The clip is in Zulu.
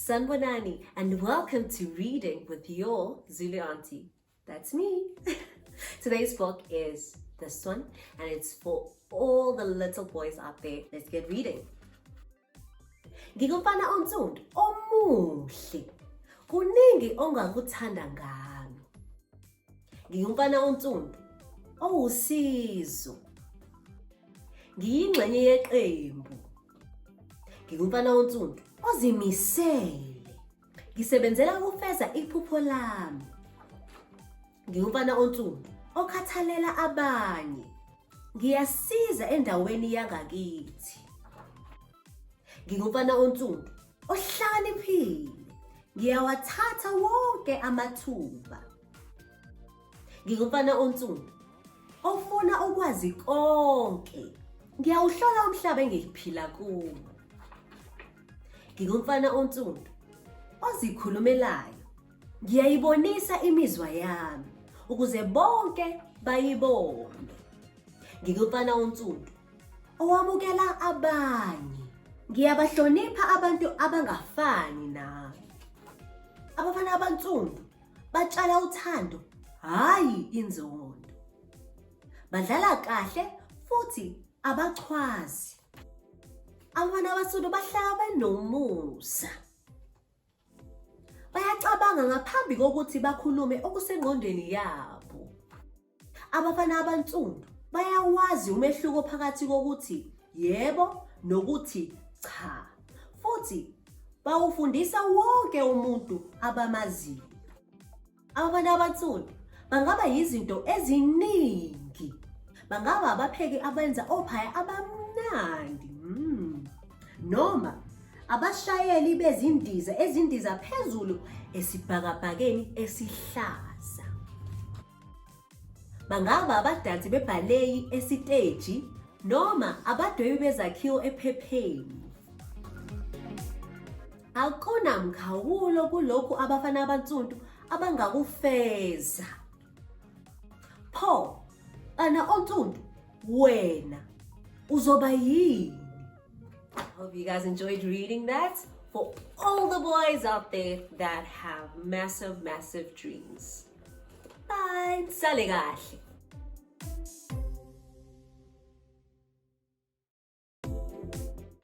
Sanibonani, and welcome to Reading with your Zulu Auntie. That's me. Today's book is this one, and it's for all the little boys out there. Let's get reading. Ngingumfana onsundu omuhle. Kuningi ongakuthanda ngami. Ngingumfana onsundu owusizo. Ngiyingxenye yeqembu. Ngingumfana onsundu ozimisele. Ngisebenzela ukufeza iphupho lami. Ngingumfana onsundu okhathalela abanye. Ngiyasiza endaweni yangakithi. Ngingumfana onsundu ohlakaniphile. Ngiyawathatha wonke amathuba. Ngingumfana onsundu ofuna ukwazi konke. Ngiyawuhlola umhlaba engiphila kuwo. Ngingumfana onsundu ozikhulumelayo. Ngiyayibonisa imizwa yami ukuze bonke bayibone. Ngingumfana onsundu owamukela abanye. Ngiyabahlonipha abantu abangafani nami. Abafana abansundu batshala uthando, hhayi inzondo. Badlala kahle futhi abachwazi. Abafana abasundu bahlala benomusa. Bayacabanga ngaphambi kokuthi bakhulume okusengqondweni yabo. Abafana abansundu bayawazi umehluko phakathi kokuthi yebo nokuthi cha futhi bawufundisa wonke umuntu abamaziyo. Abafana abansundu bangaba yizinto eziningi. Bangaba abapheki abenza ophaya abamnandi. Noma abashayeli bezindiza ezindiza phezulu esibhakabhakeni esihlaza. Bangaba abadansi bebhaleyi esiteji noma abadwebi bezakhiwo ephepheni. Akunamkhawulo kulokhu abafana abansundu abangakufeza. Pho, bana onsundu, wena uzoba yini? Hope you guys enjoyed reading that. For all the boys out there that have massive, massive dreams. Bye. Sale kahle.